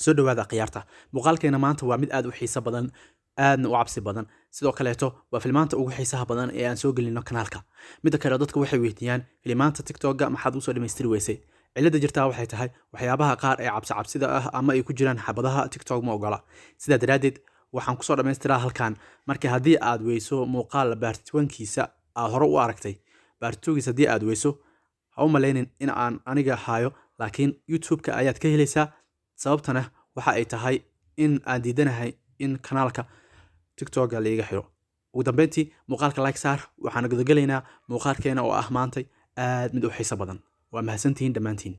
Soo dhawaada khiyaarta. Muuqaalkeena maanta waa mid aad u xiiso badan, aadna u cabsi badan. Sidoo kaleeto waa filmaanta ugu xiisaha badan ee aan soo gelino kanaalka. Midda kale, dadka waxay weydiiyaan: filimaanta TikTok-ga maxaad usoo dhammaystiri weysay? Cilada jirtaa waxay tahay waxyaabaha qaar ee cabsi cabsida ah ama ay ku jiraan xabadaha, TikTok ma ogola. Sidaa daraaddeed waxaan kusoo dhammaystiraa halkan. Marka haddii aad weyso muuqaal part 1-kiisa aad hore u aragtay, part 2-giisa haddii aad weyso, ha u malaynin in aan aniga hayo, laakiin YouTube-ka ayaad ka helaysaa. Sababtana waxa ay tahay in aan diidanahay in kanaalka TikTok-ga laiga xiro. Ugu dambeyntii, muuqaalka like saar. Waxaan gudagelaynaa muuqaalkeena oo ah maantay aad mid u xiiso badan. Waa mahadsantihiin dhammaantiin.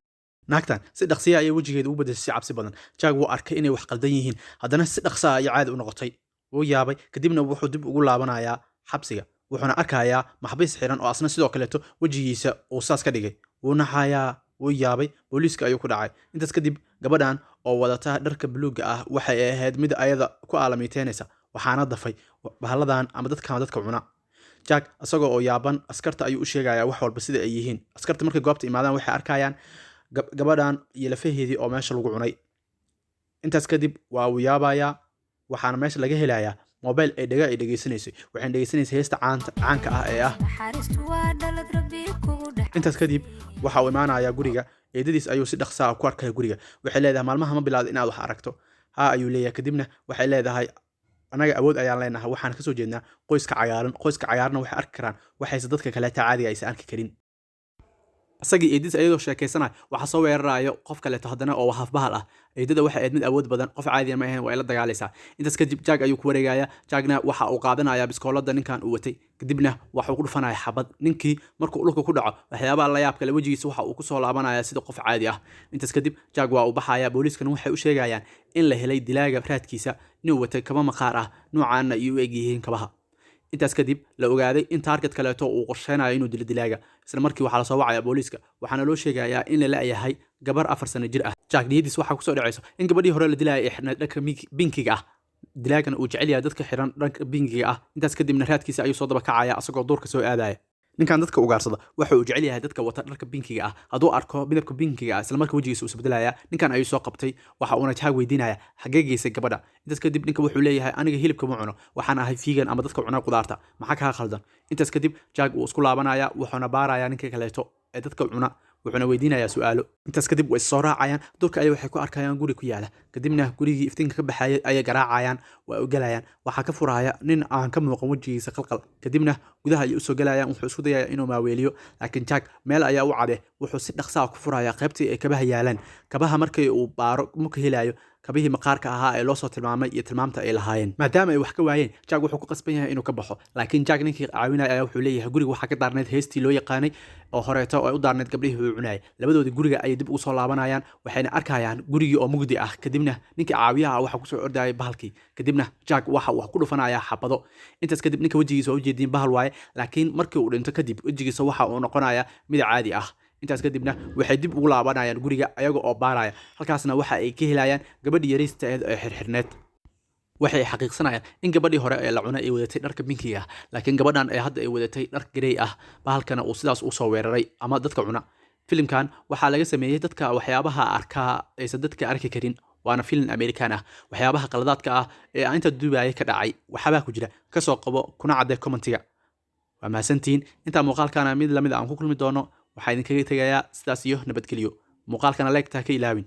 Naagtan si dhaqsiya ayay wejigeeda ugu bedeshay si cabsi badan. Jack wuu arkay inay wax qaldan yihiin, haddana si dhaqsa ayay caadi u noqotay. Wuu yaabay. Kadibna wuxuu dib ugu laabanayaa xabsiga, wuxuuna arkayaa maxbiis xiran oo asna sidoo kaleeto wejigiisa uu saas ka dhigay. Wuu naxayaa, wuu yaabay, booliiska ayuu ku dhacay. Intaas kadib, gabadhan oo wadata dharka buluugga ah waxay ahayd mid ayada ku aalamiiteynaysa, waxaana dafay bahalladan ama dadkan dadka cuna. Jack isagoo oo yaaban askarta ayuu u sheegayaa wax walba sida ay yihiin. Askarta markay goobta imaadaan, waxay arkayaan gabadhan iyo lafaheedii oo meesha lagu cunay. Intaas kadib waa uu yaabayaa. Waxaana meesha laga helayaa mobile ay dhaga ay dhegeysanaysay. Waxayna dhegeysanaysay heesta caanta caanka ah ee ah. Naxariistu waa dhalad Rabbi kugu dhex. Intaas kadib waxa uu imaanayaa guriga eedadiis. Ayuu si dhaqsa ah ku arkaya guriga. Waxay leedahay: "Maalmaha ma bilaada inaad wax aragto?" "Haa," ayuu leeyahay. Kadibna waxay leedahay: "Annaga awood ayaan leenahay. Waxaan kasoo jeednaa qoyska cagaaran. Qoyska cagaaranna waxay arki karaan waxayse dadka kaleeta caadiga aysan arki karin." Isagii eedadiis ayadoo sheekaysanaya, waxaa soo weerarayo qof kaleeto haddana oo hafbahal ah. Eedada waxay ahayd mid awood badan, qof caadiya ma ahayn, waa ay la dagaalaysaa. Intaas kadib Jack ayuu ku wareegaya. Jackna waxa uu qaadanaya biskoolada ninkan uu watay, kadibna waxa uu ku dhufanaya xabad. Ninkii markuu dhulka ku dhaco, waxyaabaha la yaab kale, wejigiisa waxa uu kusoo laabanaya sida qof caadi ah. Intaas kadib Jack waa uu baxaya. Booliiskana waxay u sheegayaan in la helay dilaaga raadkiisa, inuu watay kaba maqaar ah, noocaana ay u egyihiin kabaha. Intaas kadib la ogaaday in target kaleeto uu qorsheynayo inuu dilo dilaaga. Isla markii waxaa lasoo wacaya booliiska, waxaana loo sheegayaa in la la'yahay gabar 4 sano jir ah. Jack niyadiis waxaa kusoo dhacayso in gabadhii hore la dilaya ay xirnayd dhanka pinkiga ah, dilaagana uu jecel yahay dadka xiran dhanka pinkiga ah. Intaas kadibna raadkiisa ayuu soo daba kacaya, asagoo duurka soo aadaya. Ninkan dadka ugaarsada waxa uu jecel yahay dadka wata dharka pinkiga ah. Hadduu arko midabka pinkiga ah, isla marka wejigiisa uu isbedelaya. Ninkan ayuu soo qabtay, waxa uuna Jack weydiinaya: "Xaggee geysay gabadha?" Intaas kadib ninka wuxuu leeyahay: "Aniga hilibka ma cuno, waxaan ahay vegan ama dadka cuna qudaarta. Maxaa kaa khaldan?" Intaas kadib Jack wuu isku laabanaya, wuxuuna baaraya ninka kaleeto ee dadka cuna, wuxuuna weydiinayaa su-aalo. Intaas kadib way soo raacayaan durka ayay waxay ku arkayaan guri ku yaala. Kadibna gurigii iftiinka ka baxayay ayay garaacayaan, waa u gelayaan. Waxaa ka furaya nin aan ka muuqan wejigiisa qalqal. Kadibna gudaha ayay usoo gelayaan. Wuxuu isku dayaya inuu maaweeliyo, laakiin Jack meel ayaa u cade. Wuxuu si dhaqsaa ku furaya qaybtii ay kabaha yaalaan. Kabaha markii uu baaro, ma ka helayo kabihii maqaarka ahaa ee loosoo tilmaamay iyo tilmaamta ay lahaayeen. Maadaama ay wax ka waayeen, Jack wuxuu ku qasban yahay inuu ka baxo. Laakiin Jack ninkii caawinaya ayaa wuxuu leeyahay: "Guriga waxaa ka daarnayd heestii loo yaqaanay oo horeeto oo ay u daarnayd gabdhihii uu cunayay." Labadoodii guriga ayay dib ugu soo laabanayaan, waxayna arkayaan gurigii oo mugdi ah. Kadibna ninkii caawiyaha ah waxaa kusoo ordayay bahalkii. Kadibna Jack waxa uu ku dhufanayaa xabado. Intaas kadib ninka wejigiisa waa ujeediin, bahal waaye, laakiin markii uu dhinto kadib wejigiisa waxa uu noqonayaa mid caadi ah. Intaas kadibna waxay dib ugu laabanayaan guriga ayaga oo baaraya. Halkaasna waxa ay ka helayaan gabadhii yariista ahayd ee xirxirneed. Waxay xaqiiqsanayaan in gabadhii hore ee la cunay ay wadatay dharka pinkiga ah, laakiin gabadhan ee hadda ay wadatay dhar grey ah, bahalkana uu sidaas usoo weeraray ama dadka cuna. Filimkan waxaa laga sameeyey dadka waxyaabaha arkaa aysan dadka arki karin, waana filim American ah. Waxyaabaha qaladaadka ah ee aan inta duubayay ka dhacay waxaabaa ku jira, kasoo qabo kuna caddee commentiga. Waa mahadsantihiin. Intaa muuqaalkana mid lamid aan ku kulmi doono, waxaa idinkaga tegayaa sidaas iyo nabadgelyo. Muuqaalkana like-ta ka ilaawin.